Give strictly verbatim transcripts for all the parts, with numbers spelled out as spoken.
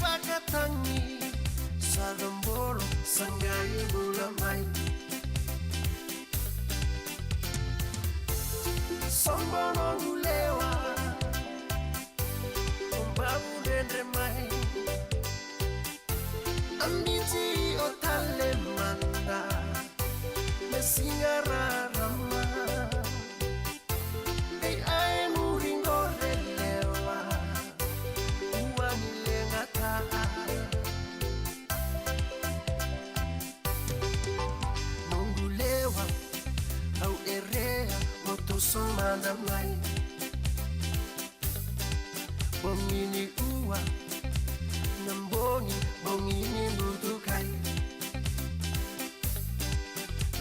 Vakatagi, sa cabolo, sa qai bula mai. Sobo noqu lewa, o bau dredre mai. Ambiti o tale mada, me siga rarama. Ei, ai muri qore lewa, ua ni legata. Noqu lewa, au erea mo toso mada mai. Bogi ni ua, na bogi, bogi ni butukai.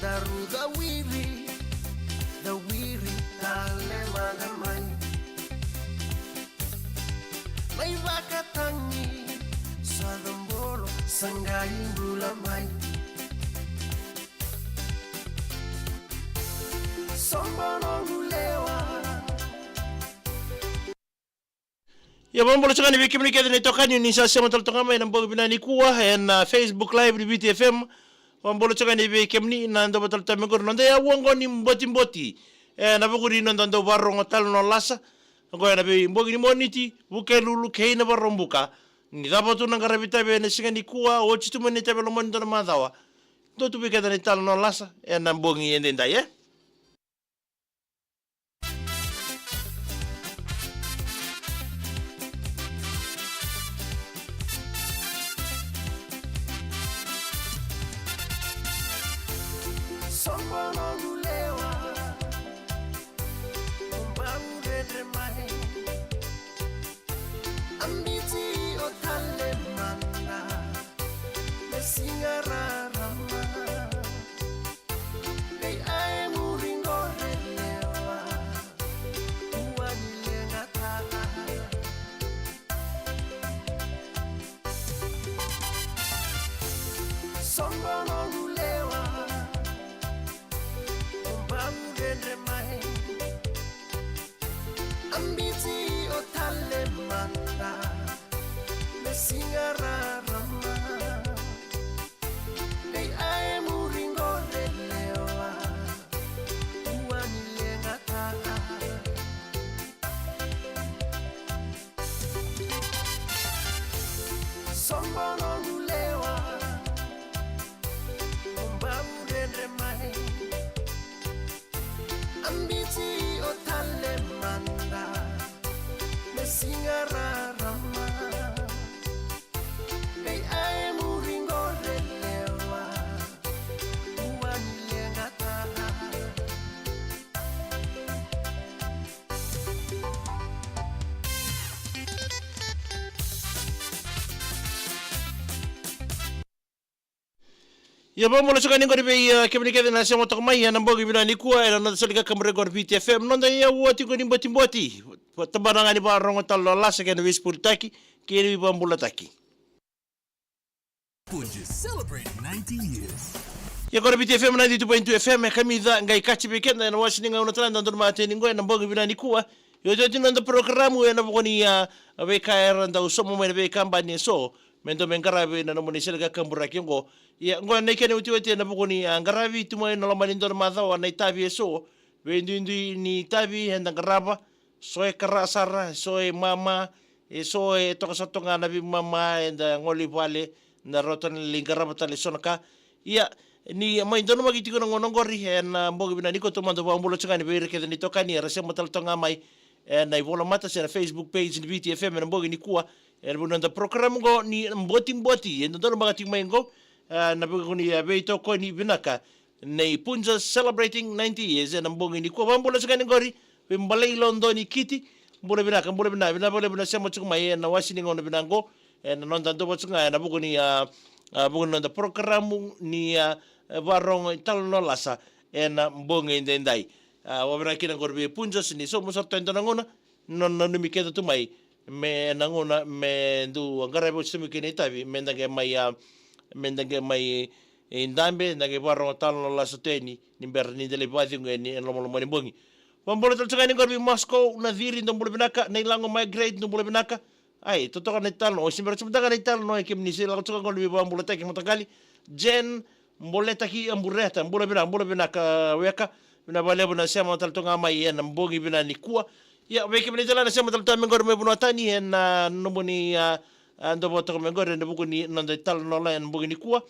Daru cawiri, cawiri tale mada mai. Mai vakatagi, sa cabolo, sa qai bula mai. Sobo noqu lewa. Ia, vakabula tiko ga ni vei kemuni kece na itokani ni sa sema tale toka mai ena bogi vinaka nikua ena Facebook Live ni Viti F M. Vakabula tiko ga ni vei kemuni na dau vatalata mai qori, noda yaua qo ni Botiboti. Ena vuku ni noda dau varogo tale na lasa. Qo ena veibogi ni Moniti, Vukelulu kei na Vakaraubuka. Ni cava tu na qaravi tavi ena siga nikua, oti tu mai na itavi e loma ni dua na macawa. Dua tu vei keda na itala na lasa ena bogi edaidai, e? Sobo noqu lewa, o bau dredre mai. Ambiti o tale mada, me siga rarama. Ei, ai muri qore lewa, ua ni legata. Sobo noqu lewa, o bau dredre mai. Ambiti o tale mada, me siga rarama. Ei, ai muri qore lewa, ua ni legata. Sobo noqu lewa, o bau dredre mai. Ambiti o tale mada, me siga rarama. Ei, ai muri qore lewa, ua ni legata. Ia, vakabula tiko ga ni qori vei, a, kemuni kece na sema toka mai ena bogi vinaka nikua ena noda sala ni kakaburaki qori Viti F M, noda yaua tiko ni Botiboti. Tabana ga ni varogo tale na lasa kei na veisipoilitaki kei na veivakabulataki. Punjas celebrate ninety years. Ia, qori Viti F M ninety-two point two F M, e kamica qai kaci vei keda ena wase ni gauna tale eda donu mai tiko qo ena bogi vinaka nikua. Iotioti ni noda porokaramu ena vuku ni, a, veika era dau sauma mai na veikabani eso me dau mai qaravi ena nomuni sala ni kakaburaki qo. Ia, qo na ikena iotioti ena vuku ni, a, qaravi tu mai ena loma ni dua na macawa na itavi eso. Veiduidui ni itavi eda qarava, so e kara sara, so e mama, eso e toka sara toka ga na veimama, eda gole i vale, na rauta na lai qarava tale eso na ka. Ia, ni mai donumaki tiko na gauna qori ena bogi vinaka nikua, taumada vakabula tiko ga ni vei ira kece na itokani era sema tale toka ga mai ena ivolamata se na Facebook page ni Viti F M ena bogi nikua. Ena vuku ni noda porokaramu qo ni Botiboti, e dodonu beka tiko mai qo, a, ena vuku ni, a, veitokoni vinaka nei Punjas celebrating ninety years ena bogi nikua. Vakabula tiko ga ni qori vei Balai Lodoni Kiti. Bula vinaka, bula vinaka, vinaka vakalevu na sema tiko mai ena wase ni gauna vinaka qo ena noda dova tiko ga ena vuku ni, a, a, vuku ni noda porokaramu ni, a, varogo tale na lasa ena bogi edaidai. A, vakavinavinaka kina qori vei Punjas ni sauma sara tu e dua na gauna, na, nanumi keda tu mai me na gauna me dau qaravi oti tu mai kina itavi, me da qai mai, a, me da qai mai, e, dabe, da qai varogo tale na lasa tu yani ni bera ni da lai vakacegu yani ena lomaloma ni bogi. Vakabula tale tiko ga ni qori vei Moscow na Ciri, dou bula vinaka. Na Ilago Margaret, dou bula vinaka. Ai, totoka na italanoa, o Sibera Sibutaka na italanoa, e kemuni se lako toka qo na veivakabulataki mataqali. Jen, Boletaki, a Bureta, bula vinaka, bula vinaka, weka. Vinaka vakalevu na sema tale toka ga mai ena bogi vinaka nikua. Ia, vei kemuni tale na sema tale toka mai qori mai vanua tani ena nomuni, a, a, dovatoka mai qori ena vuku ni noda italanoa ena bogi nikua.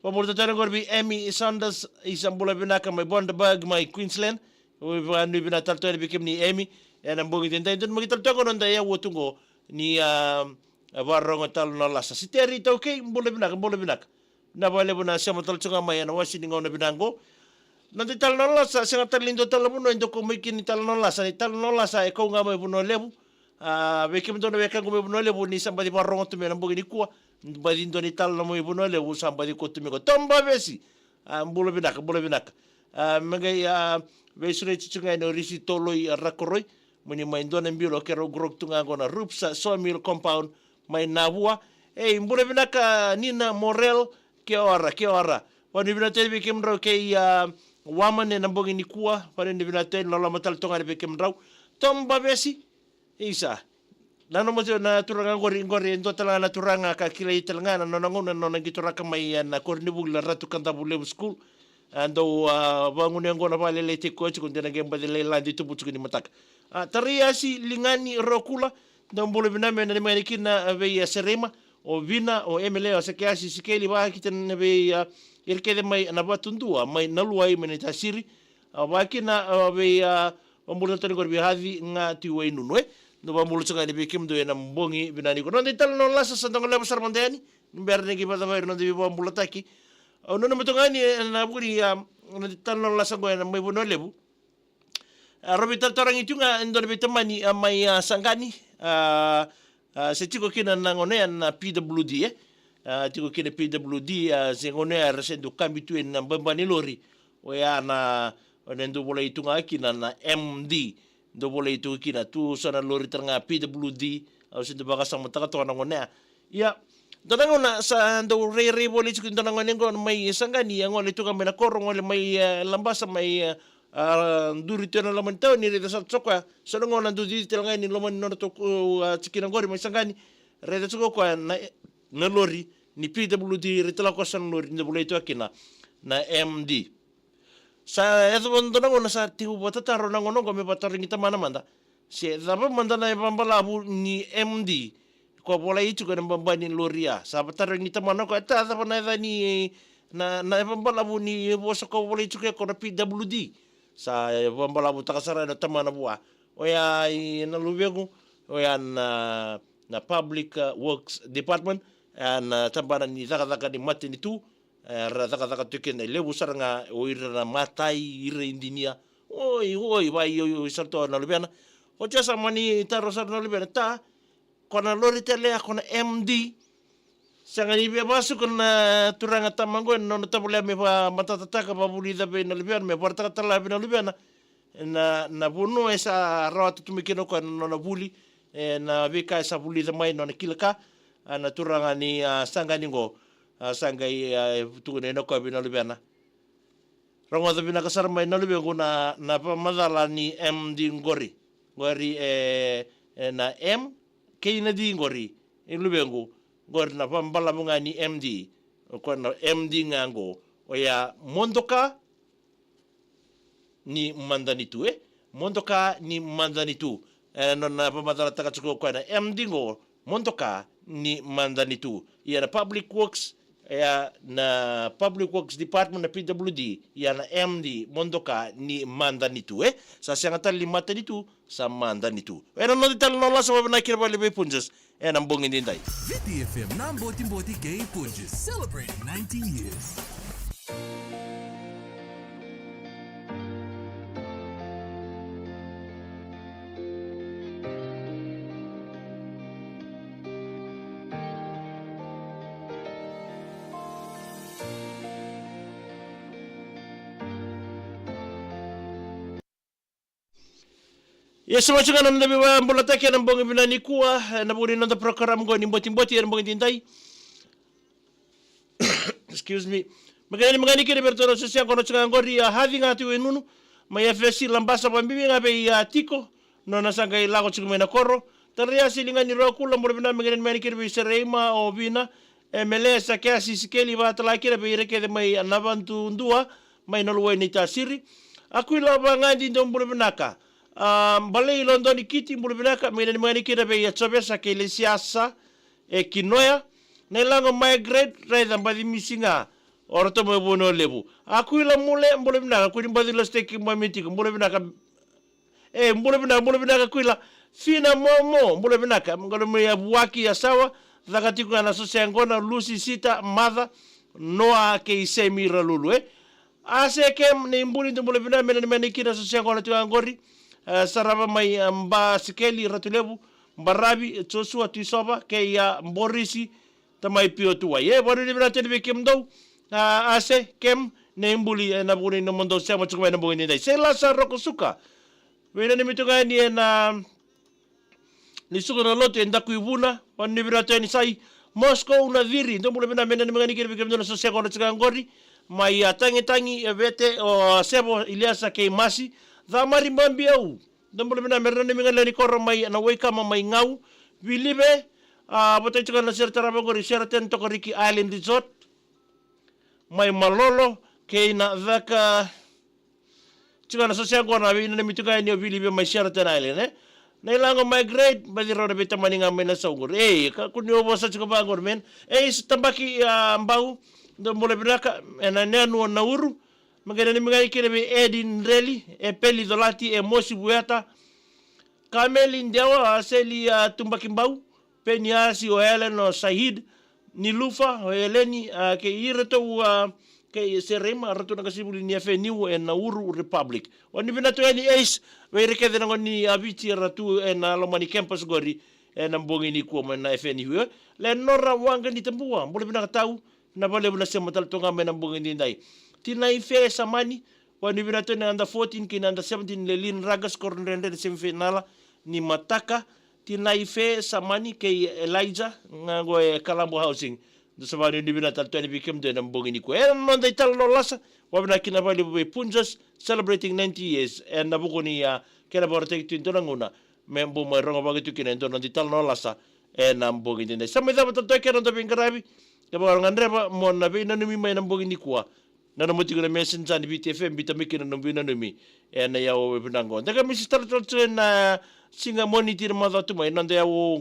Vabula tale qori vei Amy Saunders, isa bula vinaka mai Bundaberg, mai Queensland. Oi, vanuinui vinaka tale toka yani vei kemuni Amy, ena bogi edaidai, dua na bogi tale toka qo noda yaua tu qo ni, a, a, vakarorogo tale na lasa. Siteri Taukei, bula vinaka, bula vinaka. Vinaka vakalevu na sema tale toka mai ena wasi ni gauna vinaka qo. Noda italanoa lasa, sega tale ni dua tale na vanua e dau kau mai kina na italanoa lasa, na italanoa lasa e kau ga mai Vanua Levu. A, vei kemudou na wekaqu mai Vanua Levu, ni sa baci vakarorogo tu mai ena bogi nikua, baci dua na italanoa mai Vanua Levu sa baci kau tu mai qo. Tom Bavesi, a, bula vinaka, bula vinaka. A, me qai, a, veisureti tu ga yani o Risi Toloi, a, Rakoroi, mo ni mai dua na bilo, keirau qoroki tu ga qo na Rups, a, Sawmill Compound, mai Navua. Ei, bula vinaka Nina Morel, kia ora, kia ora. Vanuinui vinaka tale vei kemudrau kei, a, Waman ena bogi nikua, vanuinui vinaka tale, loloma tale toka yani vei kemudrau. Tom Bavesi, isa. Nanuma tiko na turaga qori, qori e dua tale ga na turaga ka kilai tale ga na nona gauna, na nona qito raka mai, e, na koronivuli na Ratu Kadavulevu School. A, dau, a, vagunu yaqona vakalailai tiko, tiko de na qai baci lai lade tubu tiko ni mataka. A, Tariasi Ligani Rokula, dau bula vinaka mai na neimani kina, a, vei, a, Serema, o Vina, o Emele, o Sekeasi, Sikeli, vakakina vei, a, ira kece mai na Vatudua, mai Naluwai, mai Naitasiri, a, vakakina, a, vei, a, vabula tale qori vei Haci ga Tiwainunu, e. Dau vabula tiko ga yani vei kemudou ena bogi vinaka nikua. Noda italanoa lasa sa dau goleva sara mada yani, ni bera ni qai vakacavai ira noda veivakabulataki. Au nanuma toka ga yani ena vuku ni, a, noda italanoa lasa qo ena mai Vanua Levu. A, rau veitaratara tiko ga e dua na veitamani, a, mai, a, Saqani, a, a, se tiko kina na gauna ya na P W D, e. A, tiko kina P W D, a, se gauna ya era se dau kabi tu ena baba ni lori. Oya na, o na dau volai tu ga kina na M D. Dau volai tu kina tu so na lori tale ga P W D, au se dau vakasamataka toka na gauna ya. Ia, dua na gauna sa dau rairai volai tiko e dua na gone qo mai Saqani, a gole tu ga mai na koro, gole mai, e, Labasa, mai, e, a, duri tu ena loma ni tauni, raica sara tiko o koya. So na gauna dau cici tale ga yani loma ni nodratou, a, tikina qori mai Saqani. Raica tiko o koya na, na lori ni P W D, raica tale o koya so na lori dau volai tu ga kina na M D. Sa yaco vua dua na gauna sa tekivu vakatataro na gauna qo me vakatarogi tamana mada se cava mada na ivakabalavu ni M D. Ko volai tiko ena baba ni lori ya. Sa vakatarogi tamana o koya, ta, cava na yaca ni, na, na ivakabalavu ni vosa ko volai tiko ya ko na P W D. Sa vakabalavu taka sara na tamana vua. Oya i na luvequ, oya na, na Public, uh, Works Department, e, na tabana ni cakacaka ni matanitu, e, ra cakacaka tu kina e levu sara ga o ira na matai, ira idinia. Oi, oi, vaiyoyoi sara tu na luvena. Oti ya sa mani taro sara na luvena, ta, ko na lori tale ya ko na M D. Sega ni via vakasuka na turaga tama qo ena nona tovolea me vakamatatataka, vakavulica vei na luvena, me vakaraitaka tale vei na luvena na, na vanua e sa rawata tu mai kina o koya na nona vuli, e, na veika e sa vulica mai, nona kila ka, a, na turaga ni, a, Saqani qo, a, sa qai, a, tukuna o koya vei na luvena. Rogoca vinaka sara mai na luvequ na, na vakamacala ni M D qori. Qori e, e na M kei na D qori. E luvequ, qori na vakabalavu ga ni M D. O koya na M D ga qo. Oya modoka ni madanitu, e? Modoka ni madanitu. E, nona vakamacalataka tiko o koya na M D qo, modoka ni madanitu. Ia na Public Works, ia na Public Works Department, na P W D, ia na M D, modoka ni madanitu, e? Sa sega tale ni matanitu, sa madanitu. Ena noda italanoa lasa, vakavinaka kina vakalevu vei Punjas ena bogi edaidai. Viti F M na botiboti kei Punjas. Celebrating nineteen years. Ia, sa vaka ga na noda veivakabulataki ena bogi vinaka nikua, ena vuku ni noda program qo ni botiboti ena bogi edaidai. Excuse me. Me kena ni magani kina vei iratou na sosia qo na tiko ga qori, a, Haci ga Tiwainunu mai F S C Labasa, vakabibi ga vei, a, Tiko, nona sa qai lako tiko mai na koro. Tara Yasi Ligani Rokula, bula vinaka, me qai nanumi yani kina vei Sereima, o Vina, e Melesa, Kesi, Sikeli, vakatale kina vei ira kece mai Navadudua, mai Naluwai, Naitasiri. Akuila Vagadi, dou bula vinaka. A, Balei Lodoni Kiti, bula vinaka, me qai nanumi yani kina vei Jovesa kei Lesiasa, e Kinoya. Nailago Margaret, raica baci misi ga. O ratou mai Vanua Levu. Akuila Mule, bula vinaka, kua ni baci lasutaki keimami tiko, bula vinaka. E, bula vinaka, bula vinaka Kuila. Fina Momo, bula vinaka. Qo mai Yavuaki, Yasawa, caka tiko ga na soso yaqona, Lusi, Sita, Maca, Noa kei Semi Ralulu, e. Ase Kem, Nei Buli, dou bula vinaka, me nanumi yani kina na soso yaqona tiko ga qori. E, sarava mai, e, Basikeli, Ratu Levu, Baravi, Josua, Tuisova, kei, a, Borisi, tamai Pio Tuwai. E, vanuinui vinaka tale vei kemudou. A, Ase, Kem, Nei Buli, ena vuku ni nomudou sema tiko mai ena bogi nidai. Seila Sa Rokosuka. Veinanumi tu ga yani ena ni suka na lotu e Dakuivuna. Vanuinui vinaka tu yani Sai. Moscow na Ciri. Dou bula vinaka, me nanumi ga yani kina vei kemudou na soso yaqona tiko ga qori. Mai, a, Tagitagi, e Vete, o Sevo, Iliasa kei Masi. Camari Babiau. Dou bula vinaka, me nanumi ga yani koro mai na Waikama mai Gau. Vilive, a, vata tiko ga na sere tarava qori, Sheraton Tokariki Island Resort. Mai Malolo, kei na caka tiko ga na soso yaqona, veinanumi tu ga yani o Vilive mai Sheraton Island, e. Nailago Margaret, baci rau na veitamani ga mai Nasau qori. E, ka kua ni o vosa tiko vaqori, man. E, Ace Tabaki, a, Bau, dou bula vinaka, ena yanuyanu o Nauru. Me qai nanumi ga yani kina vei Edin Reli, e Peli Colati, e Mosi Vueta. Kameli Dewa, a, Seli, a, Tubaki Bau. Peniasi, o Ellen, o Said, Nilufa, o Eleni, a, kei iratou, a, kei Sereima, ratou na qasenivuli ni F N U ena Nauru Republic. Vanuinui vinaka tu yani Ace, vei ira kece na gone ni, a, Viti, ratou ena loma ni campus qori, ena bogi nikua mai na F N U. Lenora Waqa ni Tabua, bula vinaka tau, vinaka vakalevu na sema tale toka ga mai ena bogi nidai. Tinai Fe Samani, vanuinui vinaka tu yani under fourteen kei na under seventeen, Lelin Ragas, Korodredre, na semifinala ni mataka. Tinai Fe Samani kei Elijah, ga qo e Kalabo Housing. Dou sa vanuinui vinaka tale tu yani vei kemudou ena bogi nikua. Ena noda italanoa lasa, vakavinavinaka vakalevu vei Punjas, celebrating ninety years. Ena vuku ni, a, kena vakarautaki tu e dua na gauna me bau mai rogovaki tu kina e dua na noda italanoa lasa ena bogi nidai. Sa mai cava tale tu e kena noda veiqaravi, kevaka o gadreva mo na veinanumi mai ena bogi nikua, nanuma tiko na Messenger ni Viti F M, biuta mai kina na nomu veinanumi ena aua vinaka qo. Da qai mai sitara tale tu ena siga Moniti ni macawa tu mai, na noda aua